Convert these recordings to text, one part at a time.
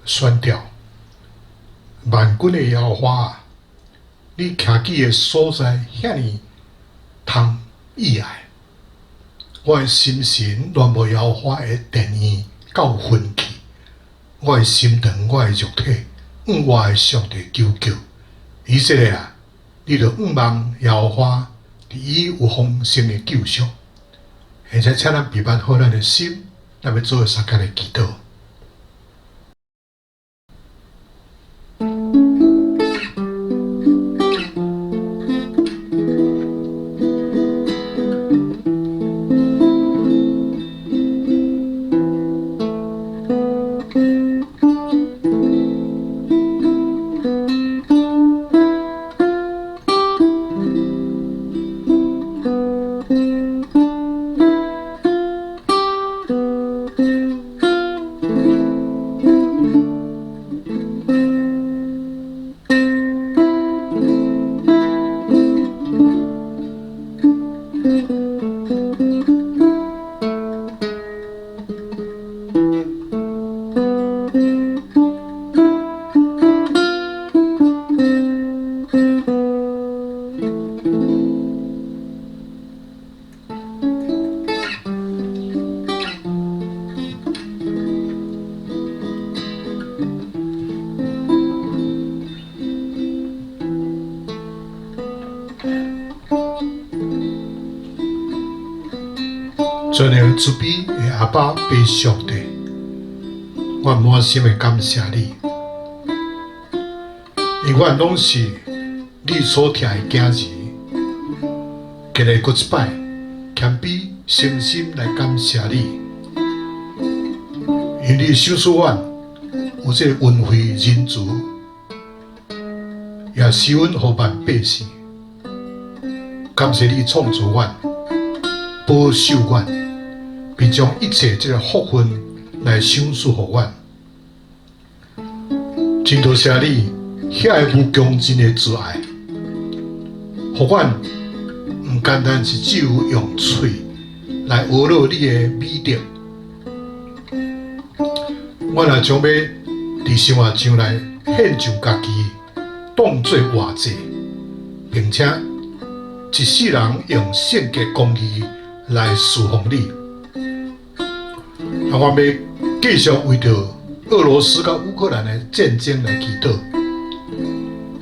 宣告，万军的耶和华啊，你徛起的所在遐爾通意爱，我的心神恋慕耶和华的殿院到昏去，我的心肠，我的肉體，向我的上帝求叫。以色列啊，你著仰望耶和華，佇伊有豐盛的救贖。現在請咱備辦好咱的心，咱欲做相共的祈禱。全能慈悲的阿爸父上帝，我滿心的感謝你，因為阮攏是你所疼的囝兒。今日閣一擺，謙卑誠心來感謝你，因你賞賜阮有這個恩惠仁慈，也施恩予萬百姓。感謝你創造阮，保守阮，並將一切這個福分來賞賜予阮。真多謝你遐个無窮盡的慈愛，予阮毋單單是只有用喙來學樂你的美德。阮也將欲佇生活上來獻上家己，當做活祭，並且一世人用聖潔公義來侍奉你。啊，我欲繼續為著俄羅斯佮烏克蘭的戰爭來祈禱，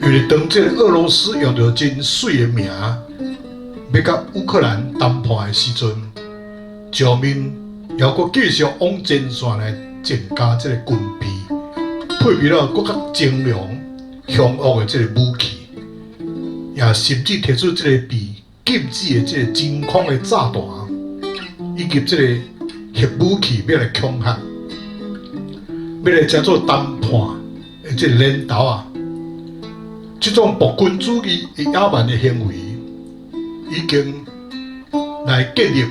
因為當這個俄羅斯用著真媠的名，欲佮烏克蘭談判的時陣，上面猶閣繼續往前線來增加這個軍備，配備了閣較精良、兇惡的這個武器，也甚至提出這個被禁止的這個真空的炸彈，以及這個核武器欲來恐嚇，欲來成做談判的這個領導啊！這種暴君主義的野蠻的行為，已經來建立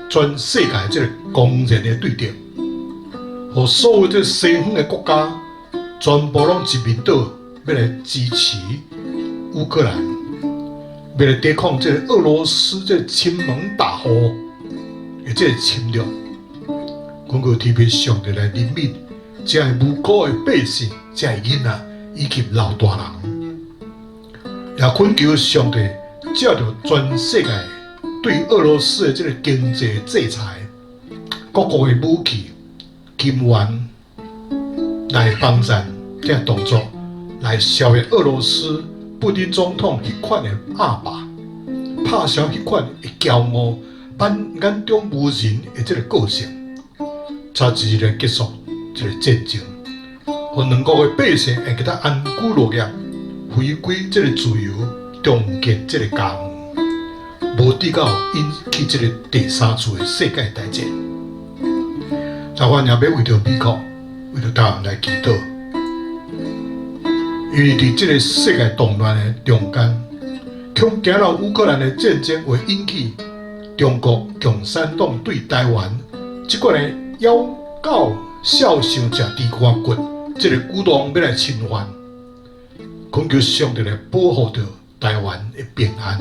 全世界這個公然的對立，予所有這個西方的國家全部攏一面倒，欲來支持烏克蘭，欲來抵抗這個俄羅斯這個侵門大戶的這個侵略。懇求天父上帝來憐憫這个無辜的百姓、這个囡仔以及老大人，也懇求上帝藉著全世界對俄羅斯的這個經濟制裁、各國的武器、金援來幫贊這個動作，來消滅俄羅斯普丁總統彼款的鴨霸，拍消彼款的驕傲、眼中無人的這个個性，早一日來結束這个戰爭，予兩國的百姓會記得安居樂業，回歸這个自由，重建這个家園，無至到引起這个第三次的世界大戰。台灣也欲為著美國、為著台灣來祈禱，因為佇這个世界動亂的中間，恐驚到烏克蘭的戰爭會引起中國共產黨對台灣這款的枵狗痟想食豬肝骨這个舉動欲來侵犯，懇求上帝來保護著台灣的平安，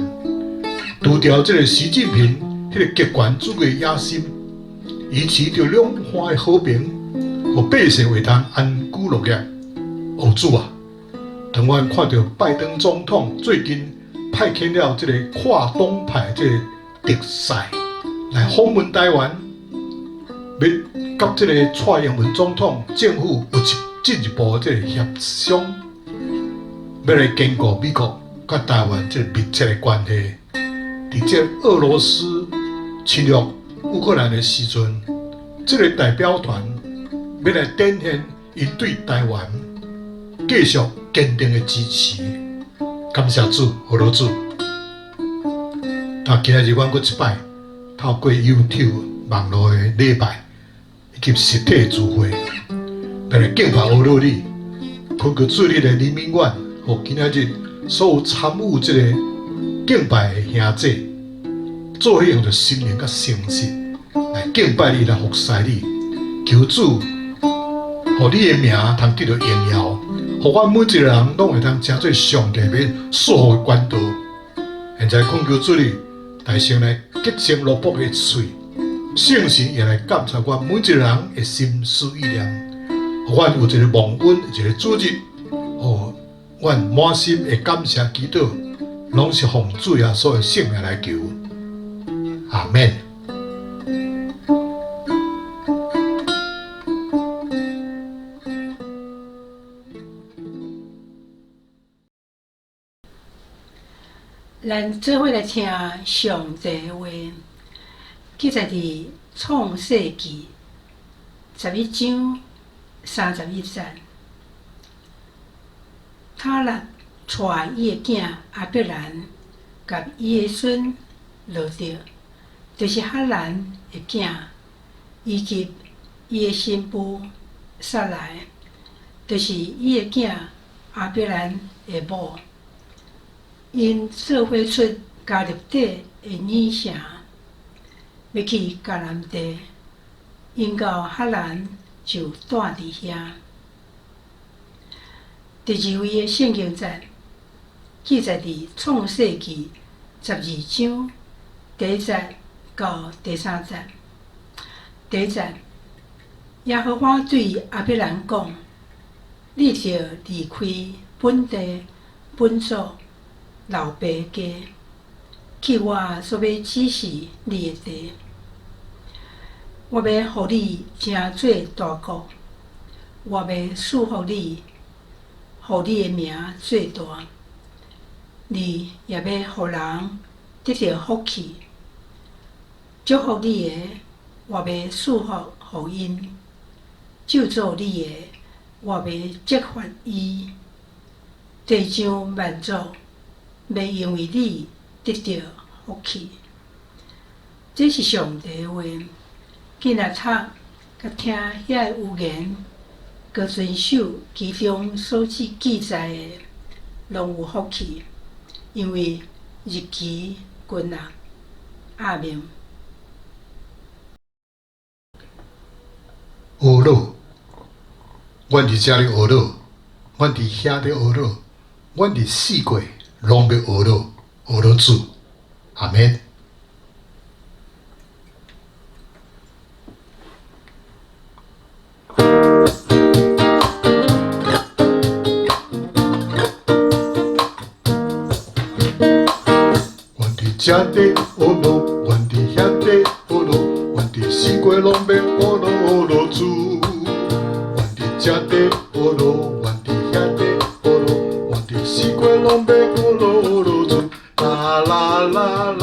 除掉這个習近平彼个極權主義野心，維持著兩岸的和平，予百姓會當安居樂業。哦，主啊，當阮看著拜登總統最近派遣了這个跨黨派這个特使來訪問台灣，欲佮這个蔡英文總統政府有一進一步的這个協商，欲來堅固美國佮台灣這个密切的關係。佇這俄羅斯侵略烏克蘭的時陣，這个代表團欲來展現𪜶對台灣繼續堅定的支持。感謝主，呵咾主。啊，今仔日阮閣一擺透過 YouTube 網路的禮拜以及實體聚會，來敬拜呵咾你，懇求主你來憐憫阮，予今仔日所有參與這個敬拜的兄弟，做伙用著心靈佮誠實來敬拜你，來服侍你，求主，予你的名通得著榮耀，予阮每一个人攏會當成做上帝欲賜福的管道。現在懇求主你，大聲來潔淨奴僕的喙，聖神也來監察阮每一个人的心思意念，予阮有一个蒙恩，一个主日，予阮滿心的感謝祈禱，攏是奉主耶穌的聖名來求。阿們。咱做伙來聽上帝話，記載佇創世記11章31節。他勒帶伊的囝亞伯蘭佮伊的孫羅得，就是哈蘭的囝，以及伊的新婦撒萊，就是伊的囝亞伯蘭的某。𪜶做伙出迦勒底的珥城，欲去迦南地。𪜶到哈蘭就蹛佇遐。第二位的聖經節記載佇創世記12章1節到第3節。第1節，耶和華對亞伯蘭講：你著離開本地、本族、老爸家，去我所欲指示你的地。我欲予你成做大國，我欲賜福你，予你的名做大。你也欲予人得著福氣。祝福你的，我欲賜福予𪜶；咒詛你的，我欲責罰伊。地上萬族欲因為你得著福氣。這是上帝話。囝若讀佮聽遐个預言，閣遵守其中所記載的，攏有福氣，因為日期近啊。阿們。呵咾，阮佇遮咧呵咾，阮佇遐咧呵咾，阮佇四界攏欲呵咾，呵咾主，阿們。阮佇遮咧呵咾，阮佇遐咧呵咾，阮佇四界攏欲呵咾呵咾主。阮佇遮咧呵咾，阮佇遐咧呵咾，阮佇四界攏欲呵咾呵咾主。啦啦啦啦。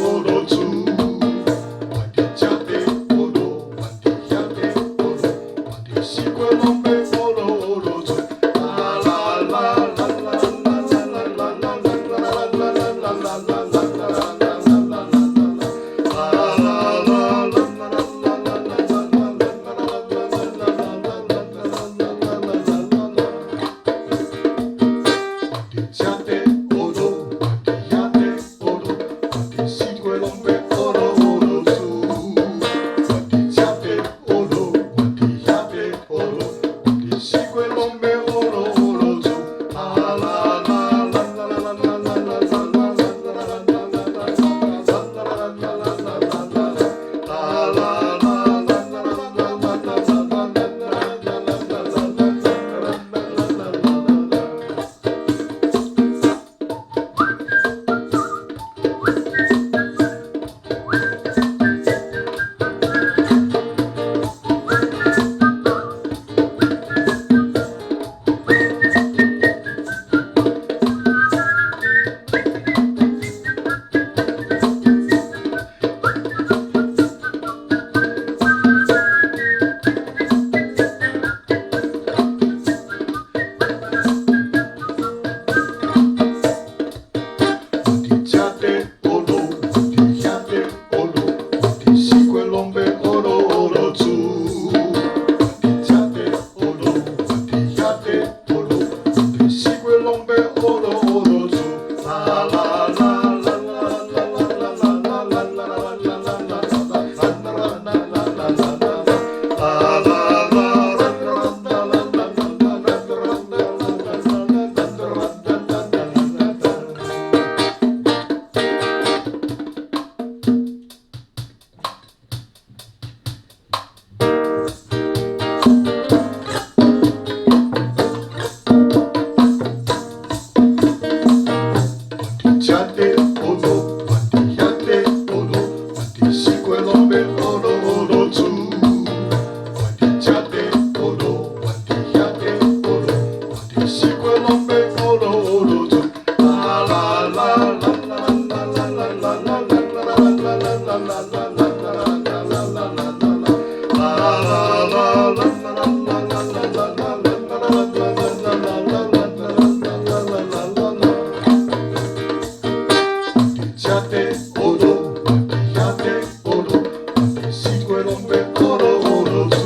欲學落學落主。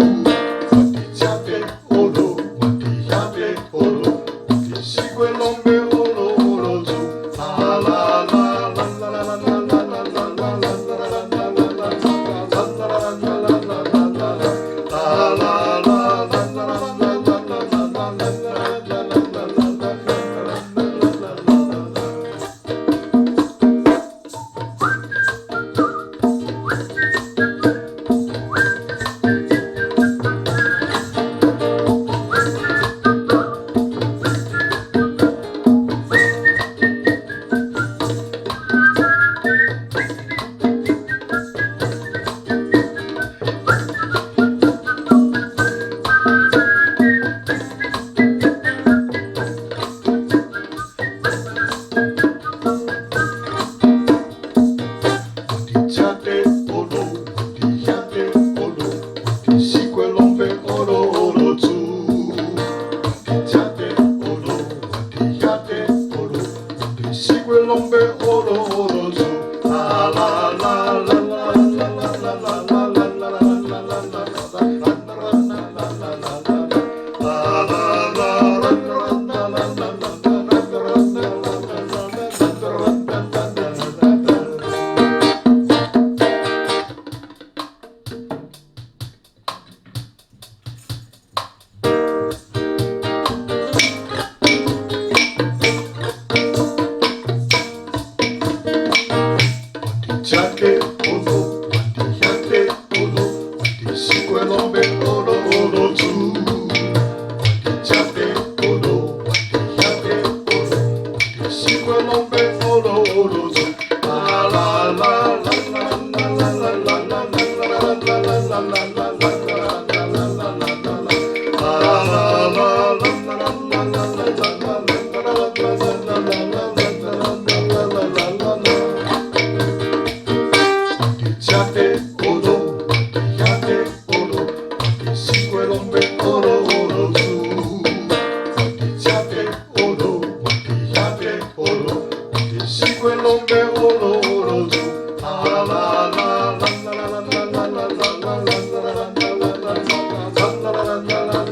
我佇這欲學落，我佇遐欲學落，我佇四界攏欲學落學落主。啦啦啦啦啦啦啦啦啦啦啦啦我佇這塊學落，我佇遐塊學落，我佇四界攏欲學落學落主。我佇這塊學落，我佇遐塊學落，我佇四界攏欲學落學落主。啦啦啦啦啦啦啦啦啦啦啦啦啦啦我佇這塊學落，我佇遐塊學落，我佇四界攏欲學落學落主。我佇這塊學落，我佇遐塊學落，我佇四界攏欲學落學落主。啦啦啦啦啦啦啦啦啦啦啦啦啦啦我佇這塊學落，我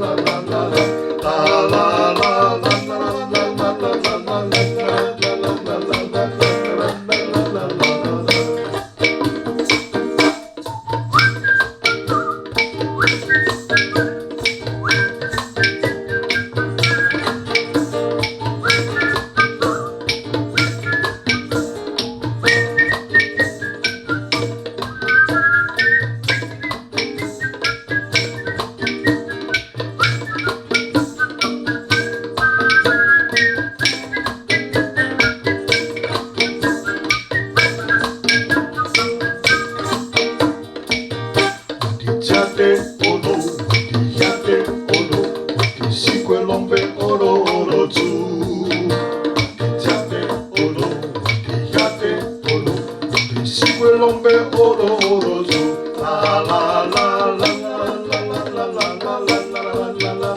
佇遐塊學落，我佇四界攏欲學落學落主。我佇這塊學落，我佇遐塊學落，我佇四界攏欲學落學落主。啦啦啦啦啦啦啦啦啦啦啦啦啦啦。我佇這塊學落，我佇遐塊學落，我佇四界攏欲學落學落主。我佇這塊學落，我佇遐塊學落，我佇四界攏欲學落學落主。啦啦啦啦啦啦啦啦啦啦啦啦啦啦。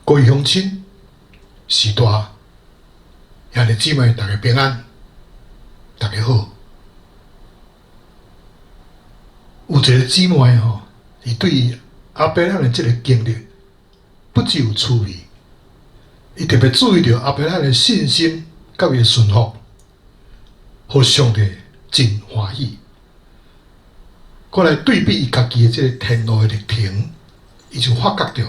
各位鄉親、序大、兄弟姊妹，大家平安，大家好。有一個姊妹吼，伊對亞伯拉罕的這個經歷不只有趣味，伊特別注意著亞伯拉罕的信心佮伊的順服，予上帝真歡喜。閣來對比伊家己的這個天路的歷程，伊就發覺著，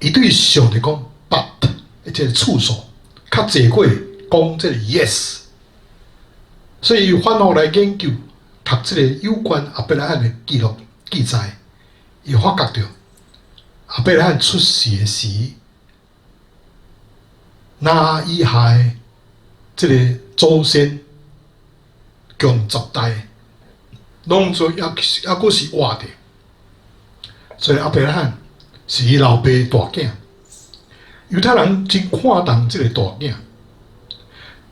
伊對上帝講 but 的這個次數較濟過講這個 yes，所以伊反覆來研究讀這個有關亞伯拉罕的記錄記載，伊發覺著亞伯拉罕出世的時，拿以下的這個祖先共10代，攏總猶猶閣是活的，所以亞伯拉罕是伊老爸大囝。猶太人真看重這個大囝，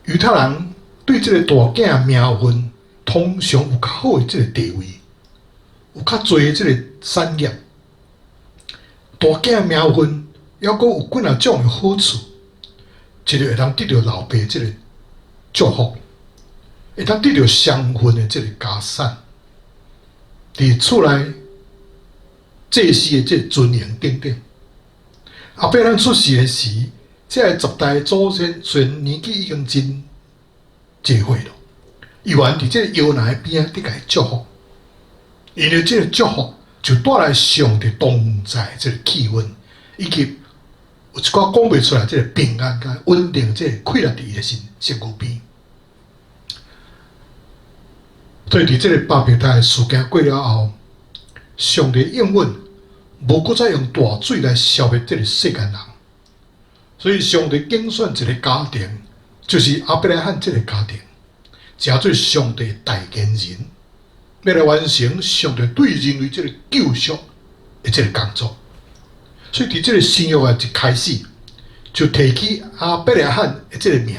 猶太人對這個大囝名分通常有較好的這个地位，有較濟的這个產業，大囝名分，猶閣有幾若種的好處，這就會當得著老爸這个祝福，會當得著雙份的這个家產。佇厝內祭司的這个尊榮等等。亞伯蘭出世的時，這个10代祖先雖然年紀已經真濟歲囉，猶原佇這个搖籃邊仔佇共伊祝福，因為這个祝福就帶來上帝同在這个氣氛，以及有一寡講袂出來這个平安佮穩定，這个快樂佇伊的身身軀邊。所以佇這个巴別塔的事件過了後，上帝應允無閣再用大水來消滅這个世間人。所以上帝揀選一个家庭，就是亞伯拉罕這个家庭，成做上帝代言人，欲來完成上帝對人類這个救贖的這个工作。所以佇這个新約的一開始，就提起亞伯拉罕的這个名。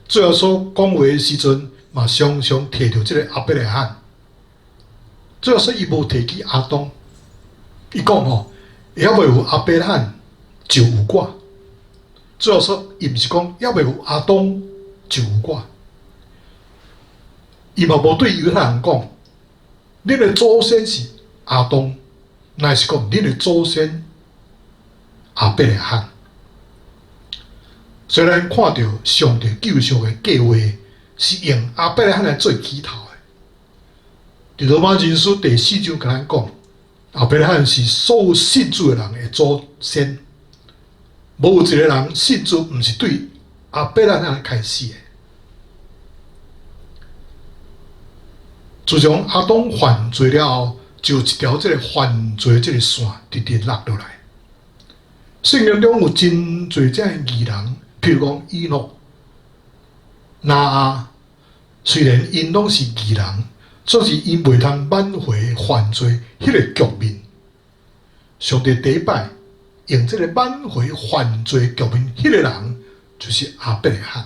主耶穌講話的時陣，嘛常常提著這个亞伯拉罕。主耶穌伊無提起亞當，伊講吼，猶未有亞伯拉罕就有我。主耶穌伊毋是講猶未有亞當就有我，伊嘛無對猶太人講，恁的祖先是亞當，乃是講恁的祖先亞伯拉罕。雖然看著上帝救贖的計劃是用亞伯拉罕來做起頭的，佇羅馬人書第四章共咱講，亞伯拉罕是所有信主的人的祖先，無有一個人信主毋是對亞伯拉罕開始的。自從亞當犯罪了後，就有一條這个犯罪這个線直直落落來。聖經中有真濟這的義人，譬如講以諾、挪亞，雖然𪜶攏是義人，卻是𪜶袂通挽回犯罪彼个局面。上帝第一擺用這个挽回犯罪局面，彼个人就是亞伯拉罕。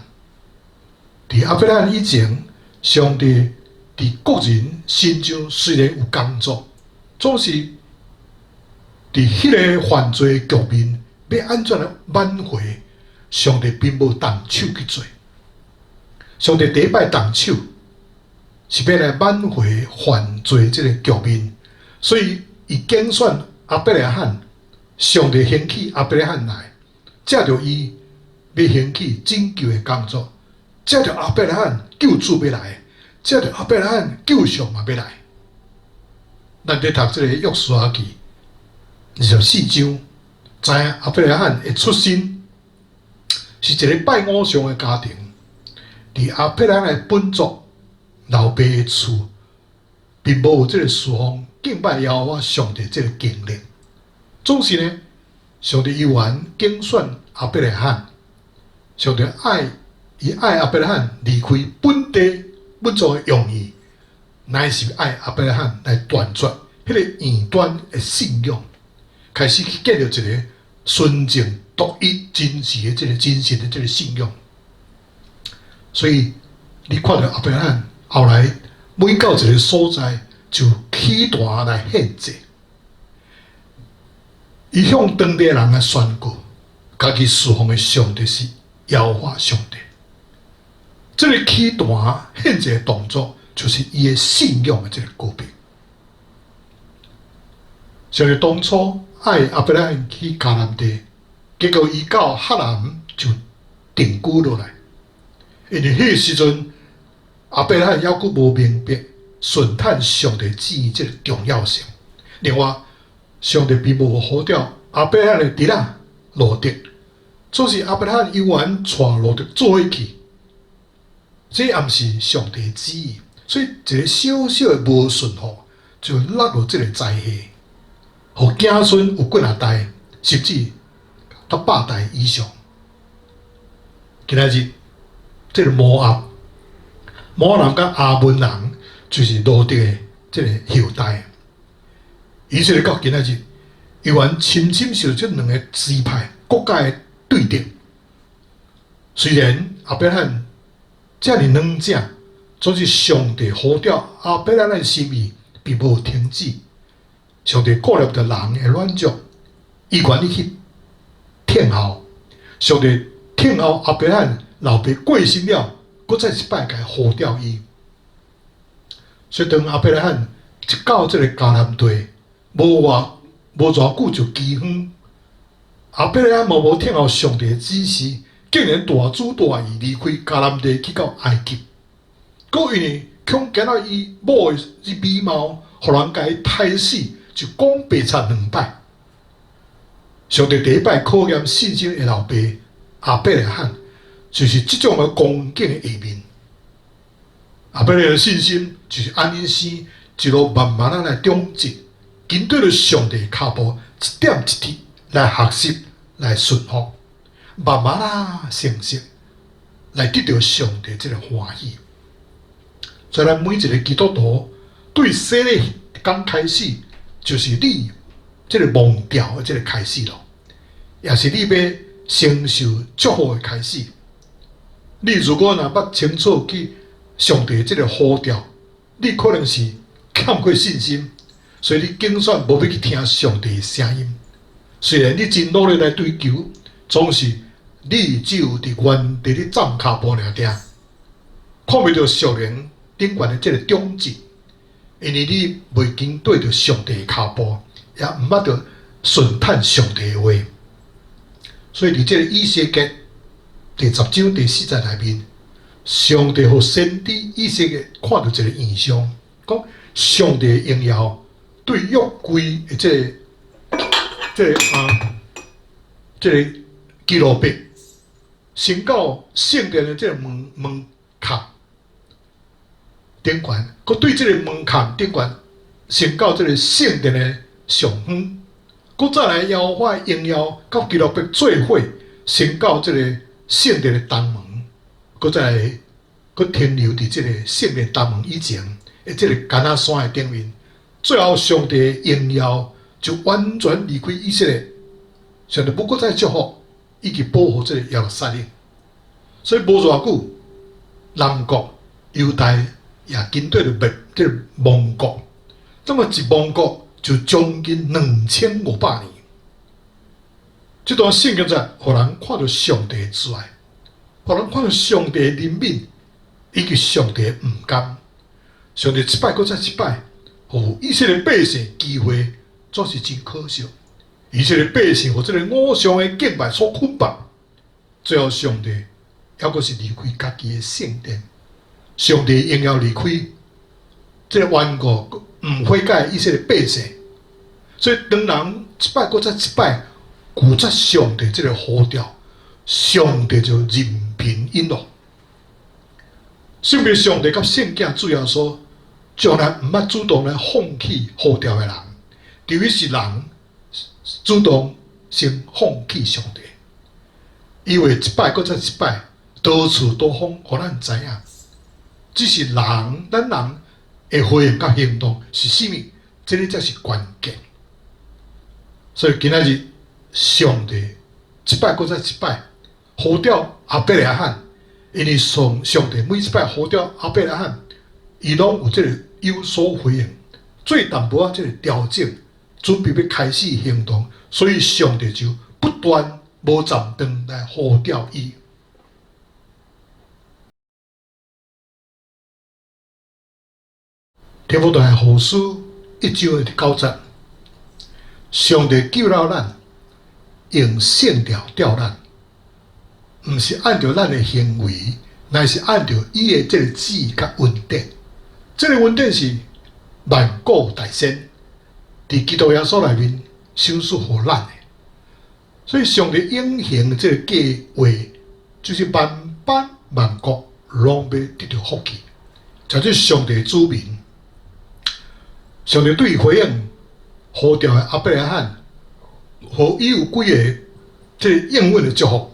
佇亞伯拉罕以前，上帝佇各人身上雖然有工作，總是佇彼个犯罪局面欲按怎來挽回，上帝並無動手去做。上帝第一擺動手是欲來挽回犯罪這个局面，所以伊揀選亞伯拉罕，上帝興起亞伯拉罕來，藉著伊欲興起拯救的工作，藉著亞伯拉罕救主欲來，藉著亞伯拉罕救贖嘛欲來。咱佇讀這个約書亞記24章，知影亞伯拉罕的出身是一个拜偶像的家庭，佇亞伯拉罕的本族老爸的厝，並無有這个侍奉敬拜耶和華上帝這个經歷。總是呢，上帝猶原揀選亞伯拉罕，上帝愛伊愛亞伯拉罕離開本地本族的用意，乃是愛亞伯拉罕來斷絕彼个異端的信仰，開始去建立一个純正、獨一、真實的這个真實的這个信仰。所以你看著亞伯拉罕後來每到一个所在，就起壇來獻祭。伊向當地人來宣告，家己侍奉的上帝是耶和華上帝。這个起壇獻祭的動作，就是伊的信仰的這个告白。上帝當初愛亞伯拉罕去迦南地，結果伊到哈蘭就定居落來。因為彼个時陣，亞伯拉罕猶閣無明白順趁上帝旨意這个重要性。另外，上帝並無呼召亞伯拉罕的侄仔羅得，總是亞伯拉罕猶原帶羅得做伙去，這也毋是上帝旨意。所以一个小小的無順服，就落入這个災禍，予子孫有幾若代，甚至到100代以上。今仔日，這个摩押、摩押人佮亞捫人，就是羅得的這个後代。以色列到今仔日，猶原深深受這兩个支派國家的對敵。雖然亞伯拉罕遮爾軟正，總之，上帝呼召亞伯拉罕的心意並無停止。上帝顧念著人的軟弱，伊願意去聽候。上帝聽候亞伯拉罕老爸過身了，閣再一擺共呼召伊。所以當亞伯拉罕一到這个迦南地，無偌久就饑荒。亞伯拉罕嘛無聽候上帝的指示，竟然帶祖帶義離開迦南地去到埃及。閣因為恐驚到伊某的美貌，予人共伊刣死，就講白賊兩擺。上帝第一擺考驗信心的老爸亞伯拉罕，就是這種的光景的下面。亞伯拉罕的信心就是按呢生，一路慢慢仔來長進，緊綴著上帝的跤步，一點一滴來學習，來順服，慢慢仔成熟，來得著上帝這个歡喜。所以，咱每一个基督徒對洗禮剛開始，就是你這个蒙召的這个開始囉，也是你欲承受祝福的開始。你如果若捌清楚去上帝這个呼召，你可能是欠缺信心，所以你揀選無欲去聽上帝的聲音。雖然你真努力來追求，總是你只有佇原地咧站跤步爾爾，看袂著屬靈頂懸的這个長進，因為你未緊綴著上帝的跤步，也毋捌著順趁上帝的話。所以佇這个以西結第10章第4節內面，上帝予先知以西結看著一个異象，講上帝的榮耀對約櫃的這个基路伯，升到聖殿的這个門檻頂懸，閣對這个門檻頂懸升到這个聖殿的上方，閣再來耶和華的榮耀佮基路伯做伙升到這个聖殿的東門，閣再來閣停留佇這个聖殿東門以前的這个橄欖山的頂面，最後上帝的榮耀就完全離開以色列，上帝無閣再祝福以及保護這个耶路撒冷，所以無偌久，南國猶大也緊綴著滅這个亡國，這麼一亡國就將近2500年。這段聖經節，予人看著上帝的慈愛，予人看著上帝的憐憫，以及上帝的毋甘。上帝一擺閣再一擺，予以色列百姓機會，總是真可惜。以色列百姓予這个偶像的敬拜所捆綁，最後上帝猶閣是離開家己的聖殿，上帝榮耀離開這个頑固毋悔改以色列百姓。所以當人一擺閣再一擺拒絕上帝這个呼召，上帝就任憑𪜶咯。聖別上帝佮聖囝主耶穌，從來毋捌主動來放棄呼召的人，除非是人主動先放棄上帝。因為一擺閣再一擺，多處多方，予咱知影，只是人，咱人的回應佮行動是啥物，這个才是關鍵。所以今仔日上帝一擺閣再一擺呼召亞伯拉罕，因為上帝每一擺呼召亞伯拉罕，伊攏有這个有所回應，做淡薄仔這个調整，準備欲開始行動，所以上帝就不斷無暫斷來呼召伊。提摩太後書1章的9節，上帝救了咱，用聖召召咱，毋是按著咱的行為，乃是按著伊的這个旨意佮恩典。這个恩典是萬古大先，佇基督耶穌內面賞賜予咱的。所以上帝永恆的這个計劃，就是萬邦萬國攏欲得著福氣，就是上帝的子民。上帝對回應呼召的亞伯拉罕，予伊有幾个這个應允的祝福，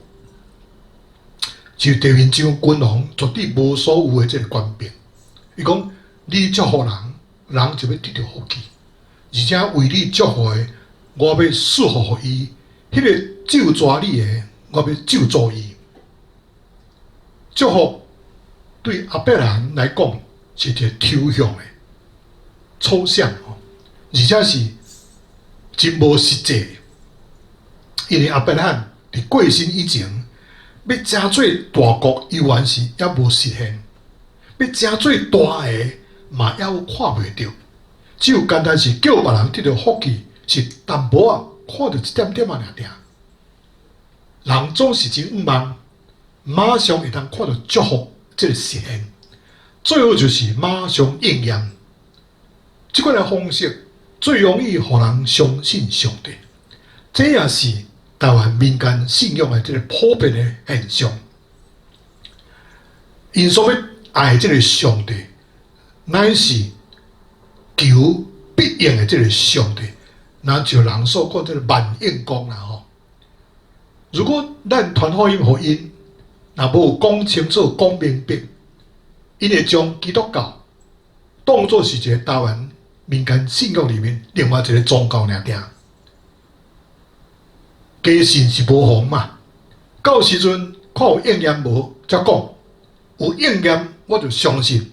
就地面上君王絕對無所有的這个權柄。伊講：你祝福人，人就欲得著福氣；而且為你祝福的，我欲賜福予伊；彼个咒詛你的，我欲咒詛伊。祝福對亞伯拉罕來講是一個抽象的、抽象，而且是真無實際。因為亞伯拉罕佇過身以前，欲成做大國，猶原是猶無實現；欲成做大个，嘛猶看袂著。只有簡單是叫別人得著福氣，是淡薄仔看著一點點仔爾爾。人總是真向望，馬上會當看著祝福這个實現，最好就是馬上應驗。這款的方式最容易予人相信上帝，這也是台灣民間信仰的這个普遍的現象。𪜶所欲愛這个上帝，乃是求必應的這个上帝，若像人所講這个萬應公啦吼。如果咱傳福音予𪜶，若無講清楚、講明白，𪜶會將基督教當做是一个台灣民間信仰裡面另外一个宗教爾爾。假信是無妨嘛，到時陣看有應驗無，才講。有應驗我就相信，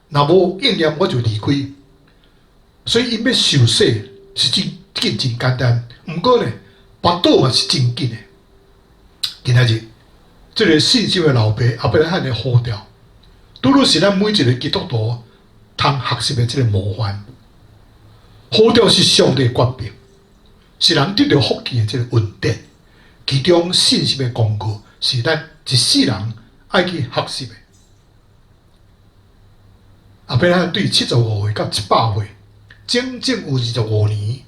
若無應驗我就離開。所以𪜶欲受洗是真緊真簡單，毋過呢，跋倒嘛是真緊的。今仔日，這个信心的老爸亞伯拉罕的呼召，拄拄是咱每一个基督徒通學習的這个模範。呼召是上帝權柄，是人得著福氣的這个恩典。其中信心的功課是咱一世人愛去學習的。亞伯拉罕對75歲到100歲，整整有25年，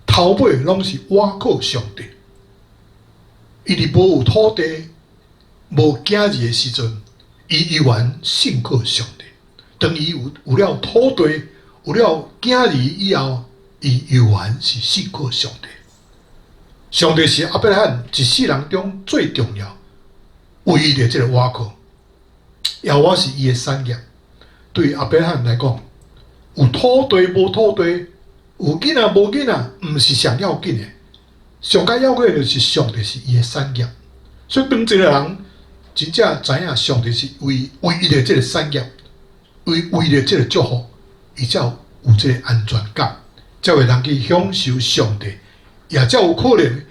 頭尾攏是倚靠上帝。伊佇無有土地、無囝兒的時陣，伊猶原信靠上帝。當伊有了土地、有了囝兒以後，伊猶原是信靠上帝。上帝是亞伯拉罕一世人中最重要、唯一的這个倚靠。耶和華是伊的產業。對亞伯拉罕來講，有土地無土地，有囡仔無囡仔，毋是上要緊的。上較要緊的就是上帝是伊的產業。所以當一个人真正知影上帝是唯唯一的這个產業，唯唯一的這个祝福，伊才有這个安全感，才會通去享受上帝，也才有可能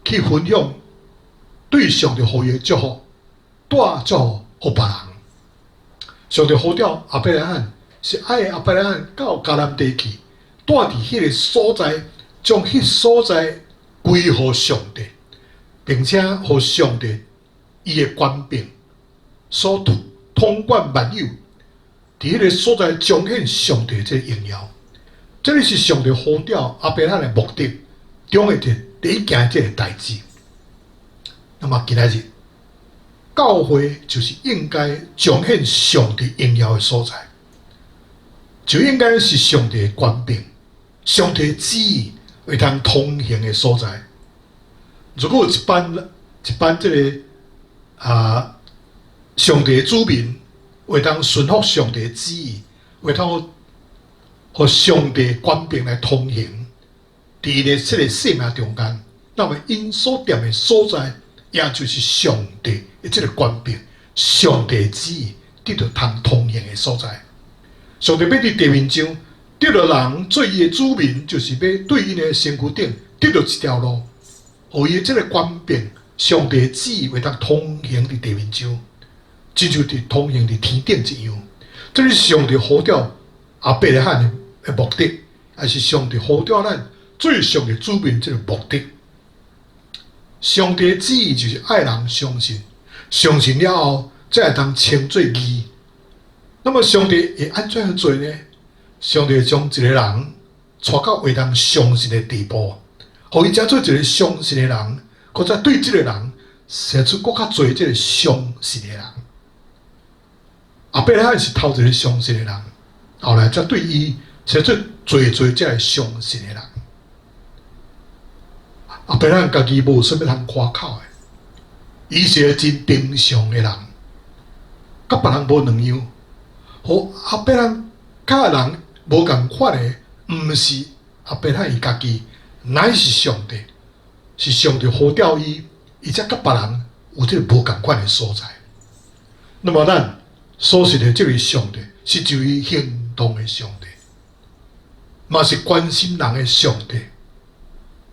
去分享對上帝予伊的祝福，帶祝福予別人。上帝呼召亞伯拉罕，是愛亞伯拉罕到迦南地去，住佇彼个所在，將彼所在歸予上帝，並且予上帝伊的權柄所統管萬有，佇彼个所在彰顯上帝這个榮耀。這个是上帝呼召亞伯拉罕的目的中的第一件這个代誌。那麼今仔日，教會就是應該彰顯上帝榮耀的所在，就應該是上帝的權柄、上帝的旨意會通通行的所在。如果有一班一班這个上帝的子民會當順服上帝的旨意，會通予上帝權柄來通行，佇𪜶的這个生命中間，那麼𪜶所踮的所在，也就是上帝的這个權柄、上帝的旨意得著通通行的所在。上帝欲佇地面上得著人做伊的子民，就是欲對𪜶的身軀頂得著一條路，予伊的這个權柄、上帝的旨意會當通行佇地面上，親像佇通行佇天頂一樣。這是上帝呼召亞伯拉罕的目的，也是上帝呼召咱做上帝子民這个目的。上帝的旨意就是愛人相信，相信了後，才會當稱做義。那麼上帝會按怎樣做呢？上帝會將一个人帶到會當相信的地步，予伊成做一个相信的人，閣再對這个人生出閣較濟這个相信的人。亞伯拉罕是頭一个相信的人，後來才對伊生出濟濟這个相信的人。亞伯拉罕家己無啥物通誇口的，伊是個真平常的人，佮別人無兩樣。予亞伯拉罕佮人無仝款的，毋是亞伯拉罕伊家己，乃是上帝，是上帝呼召伊，伊才佮別人有這个無仝款的所在。那麼咱所信的這位上帝是一位行動的上帝，嘛是關心人的上帝，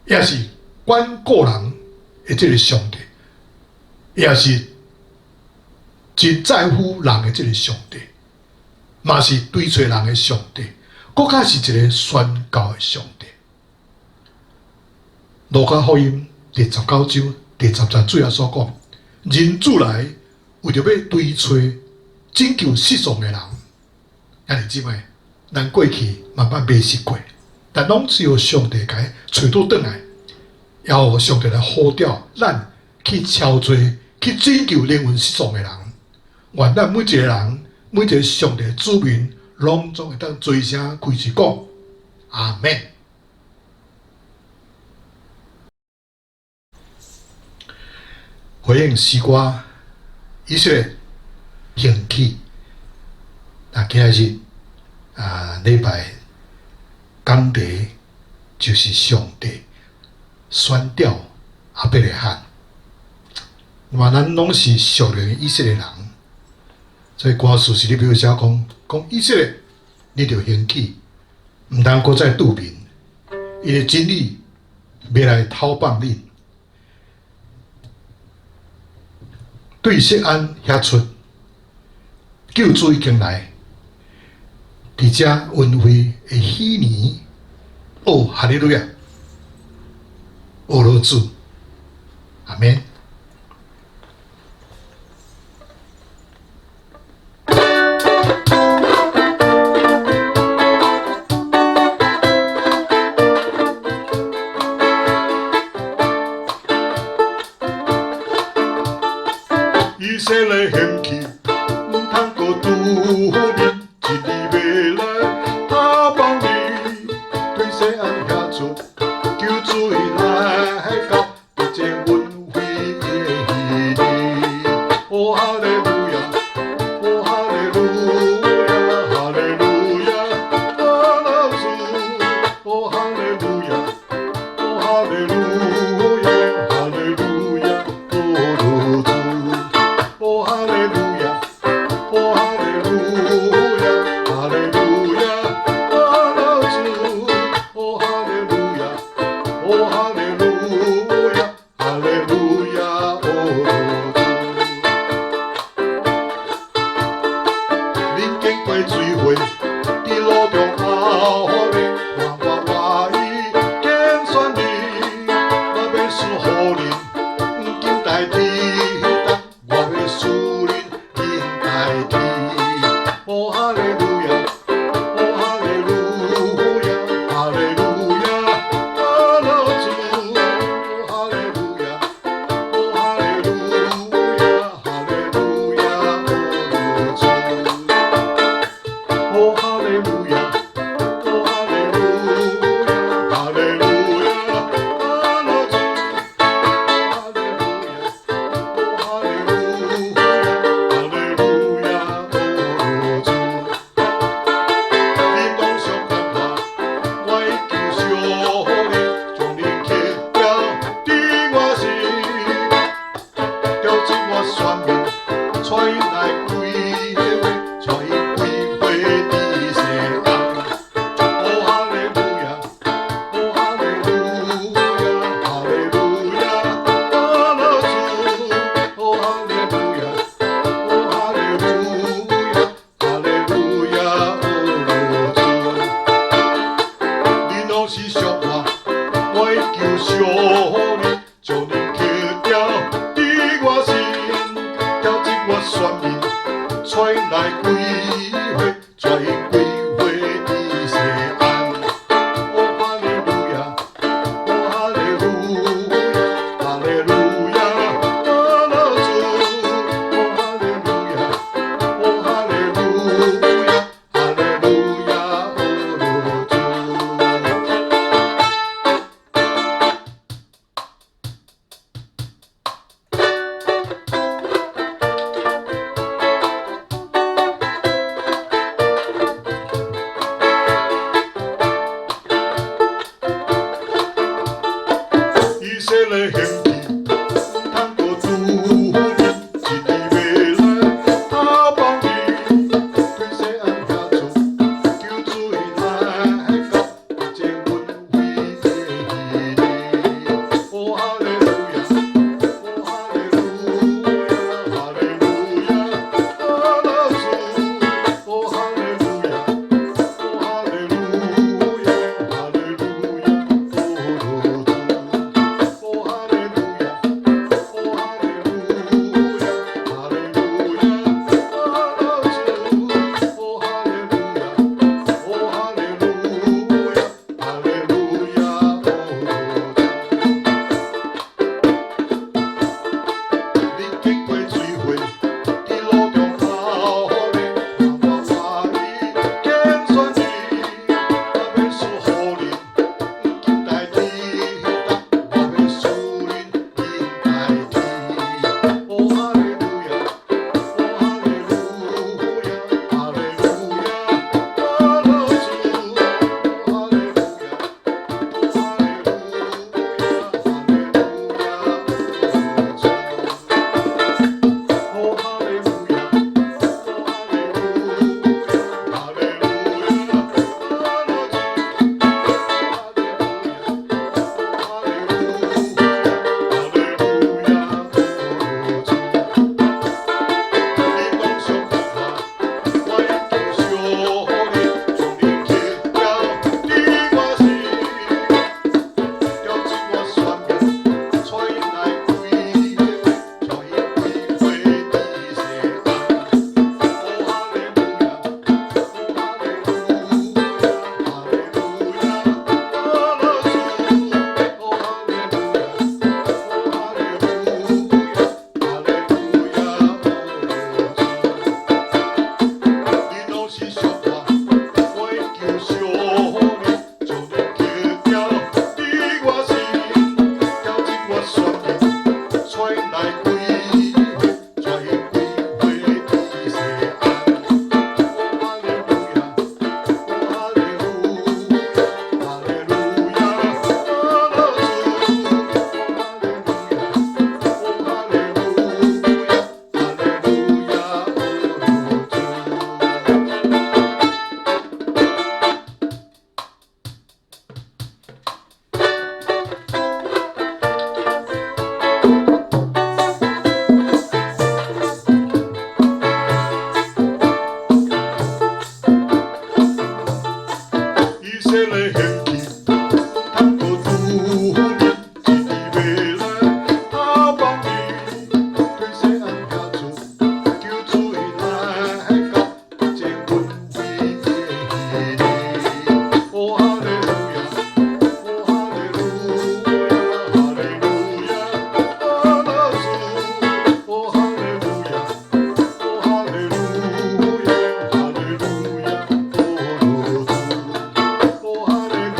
也是關顧人的這个上帝，也是真在乎人的這个上帝，嘛是追揣人的上帝，閣較是一个宣告的上帝。路加福音第19章第10節主耶穌講：人子來為著欲追揣拯救失喪的人。兄弟姊妹，咱過去嘛捌迷失過，但攏只有上帝共伊揣倒轉來，也予上帝來呼召咱去超濟去拯救靈魂失喪的人。願咱每一個人，每一個上帝子民，攏總會當齊聲開喙講阿們。回應詩歌，以色列興起。那今仔日啊，禮拜講題就是上帝選召亞伯拉罕。那麼咱攏是屬靈的以色列人，所以歌詞是咧描寫講，講以色列，你著興起，毋通閣再拄面，伊的真理欲來討放恁。對錫安遐出，救主已經來，佇遮恩惠的喜年，哦，哈利路亞，阿羅主，阿們。以色列興起，毋通閣拄面，真理欲來探訪你，對錫安遐出，救主已來到，佇這恩惠的喜年。哦，哈利路亞，哦，哈利路亞，哈利路亞，阿老主，哦，哈利路亞，哦，哈利路亞，哈利路亞，阿老主。哦，哈利路亞，哦，哈利路亞，哈利路亞，阿老主，哦，哈利路亞，哦，哈利路亞，哈利路亞，阿老主。恁經過水會，佇路中後面，看我我已經選你，我欲賜予恁，黃金代替銅，我欲賜恁銀代替。哦，哈利路亞，哦，哈利路亞，哈利路亞，阿老主，哦，哈利路亞，哦，哈利路亞，哈利路亞，阿老主。哦，哈利路亞，哦，哈利路亞，哈利路亞，阿老主，哈利路亞，哦，哈利路亞，哈利路亞，阿老主。恁當相看我，我已經賞恁，將恁刻雕佇我心，調節我選民，帶𪜶來歸回，帶𪜶歸回佇錫安。哦，哈利路亞，哦，哈利路亞，哈利路亞，阿老主，哦，哈利路亞，哦，哈利路亞，哈利路亞，阿老主。恁攏是屬我，我已經賞恁，將恁刻雕佇我心，調節我選民，帶𪜶來歸回，帶𪜶歸回佇錫安。哦，哈利路亞，哦，哈利路亞，哈利路亞，阿老主，哦，哈利路亞，哦，哈利路亞，哈利路亞，阿老主。以色列興起，毋通閣拄面，真理欲來探訪你，色列興起，通過拄面，一直欲來探訪你，推細漢遐厝，求主伊來到，這阮為的你。哦哈利路亞，哦哈利路亞，哈利路亞，阿拉主，哦哈利路亞，哦哈利路亞，哈利路亞，哦主，哦哈利路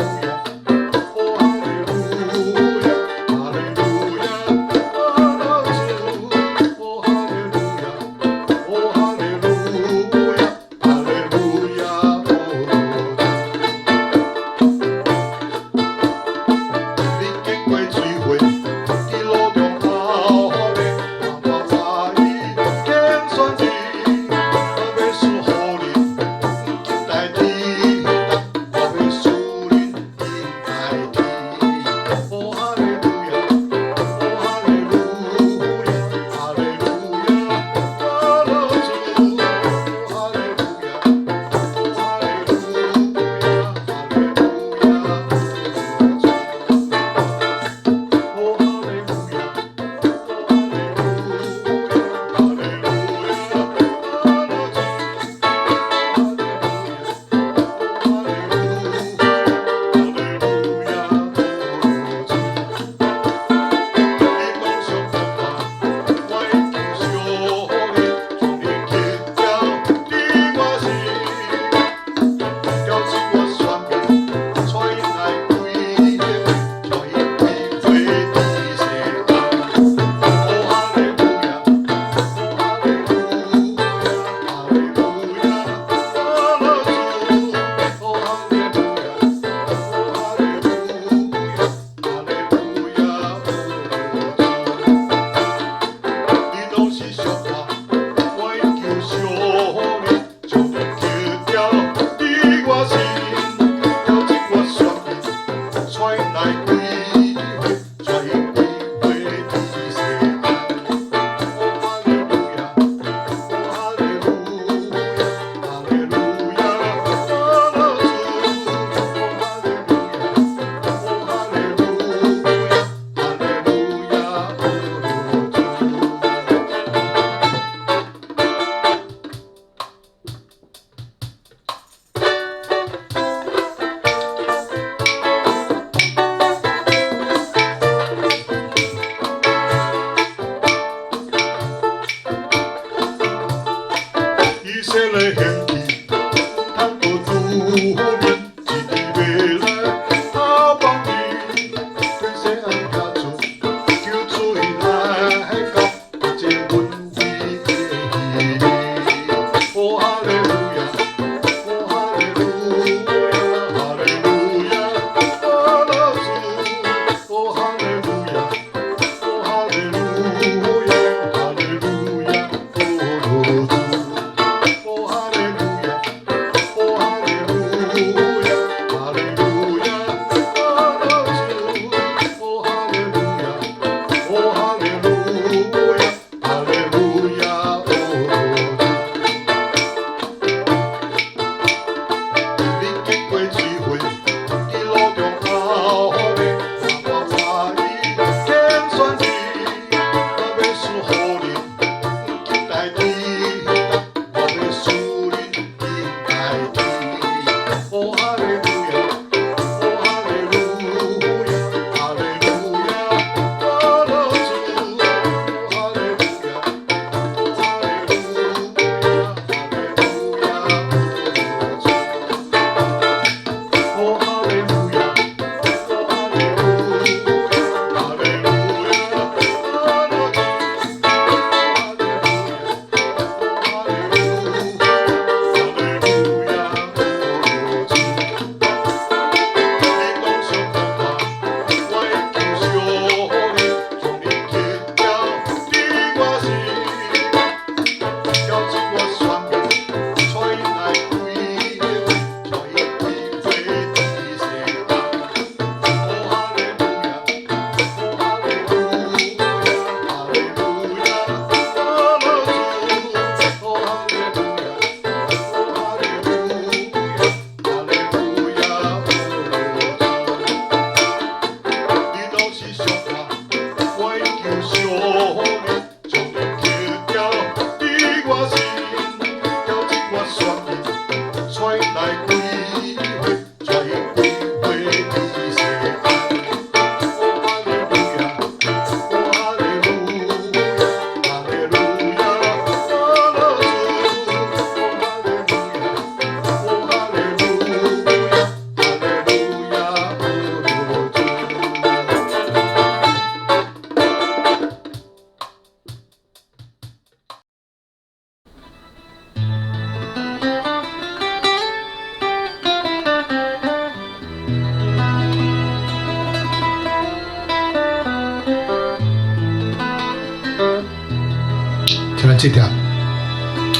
這帖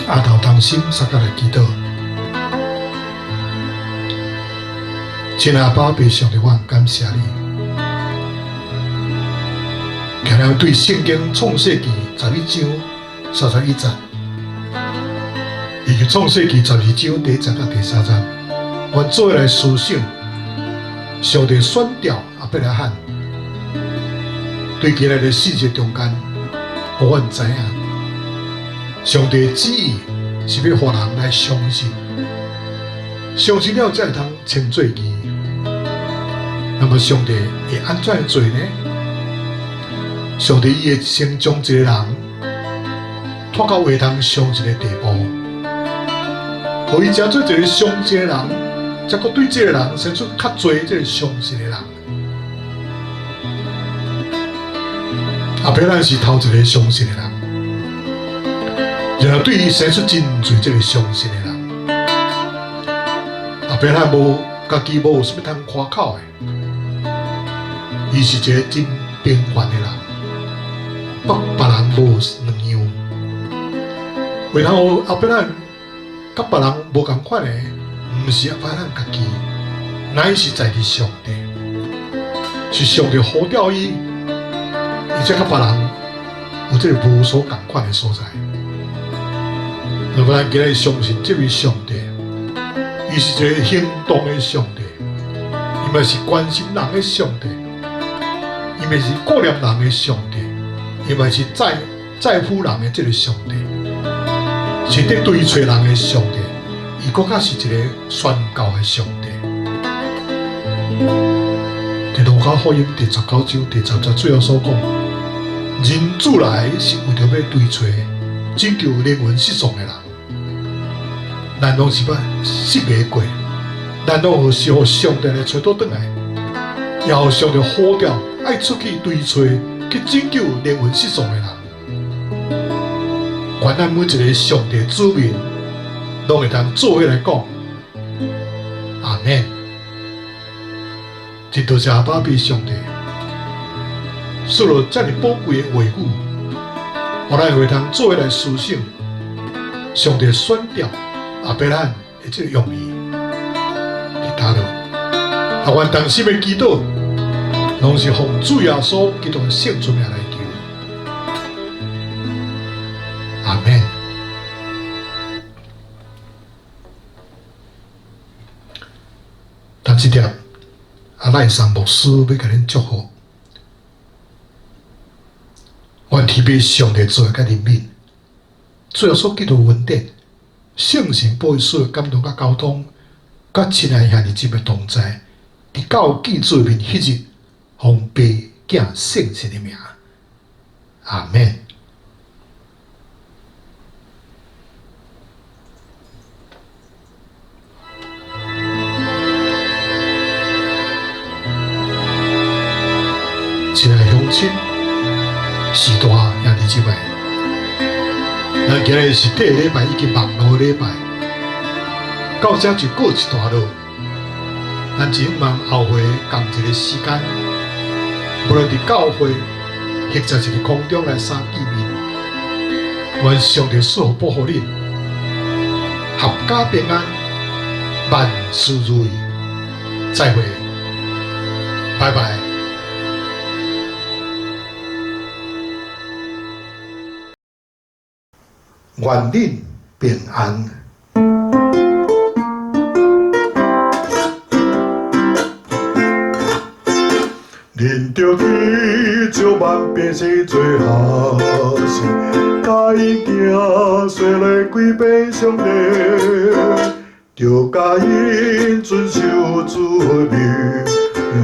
阿頭同心相佮來祈禱。親愛的阿爸父上帝，我感謝你。今日對聖經創世記11章31節，以及創世記12章第1節到第3節，阮做伙來思想上帝選召亞伯拉罕，對今日的信息中間，予阮知影，上帝旨意是欲予人來相信，相信了才會通稱做義。那麼上帝會按怎做呢？上帝伊會先將一個人拖到會通相信的地步，予伊成做一個相信的人，才閣對這個人生出較濟這個相信的人。亞伯拉罕是頭一個相信的人，然後對伊生出真濟這個相信的人。亞伯拉罕無家己無有啥物通誇口的，伊是一個真平凡的人，佮別人無兩樣。為何亞伯拉罕佮別人無仝款的？毋是亞伯拉罕家己，乃是在佇上帝，是上帝呼召伊，伊才佮別人有這個無所仝款的所在。那麼咱今日相信這位上帝，伊是一個行動的上帝，伊嘛是關心人的上帝，伊嘛是顧念人的上帝，伊嘛是在乎人的這個上帝，是佇追揣人的上帝，伊閣較是一個宣告的上帝。佇路加福音第19章第10節最後所講，人子來是為著欲追揣拯救靈魂失喪的人。咱攏是捌失迷過，咱攏是予上帝來揣倒轉來，也予上帝呼召愛出去追揣去拯救靈魂失喪的人。願咱每一個上帝子民，攏會當做伙來講，阿們。真多謝阿爸父上帝，賜落遮爾寶貴的話語，予咱會當做伙來思想上帝選召亞伯拉罕的這個用意佇佗落。啊，願同心的祈禱，攏是奉主耶穌基督的聖尊名來求，阿們。但這帖阿賴桑牧師欲共恁祝福，願天父上帝慈愛佮憐憫，主耶穌基督恩典，聖神保惠師的感動佮交通，佮親愛兄弟姊妹同在，直到見主面彼日，奉父子聖神的名，阿們。親愛鄉親，序大兄弟姊妹，咱今日是第二禮拜以及網路禮拜，到這就告一段落。咱真希望後回仝一个時間，無論佇教會或者是佇空中來相見面，願上帝賜福保護恁，闔家平安，萬事如意。再會，拜拜。願恁平安。恁著去招萬百姓做學生，教𪜶行洗禮歸俾上帝，著教𪜶遵守主的命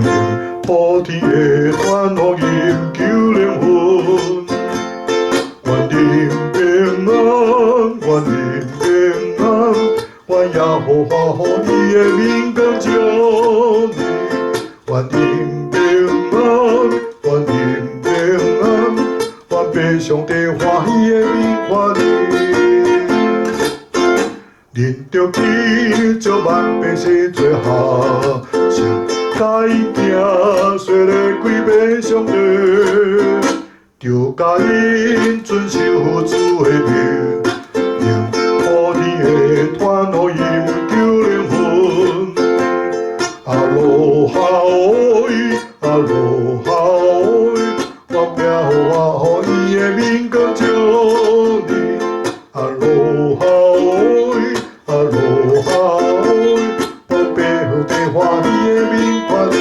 令，普天的傳福音救靈魂。願恁平安，願恁平安，願耶和華予伊的面光照你，願恁平安，願恁平安，願父上帝歡喜的面看恁。恁著去招萬百姓做學生，教𪜶行洗禮歸俾上帝，著著共𪜶遵守主的命令，普天的傳福音救靈魂。阿羅哈伊，阿羅哈伊，我耶和華予伊的明光照你。阿羅哈伊，阿羅哈伊，我白地歡喜的面看你。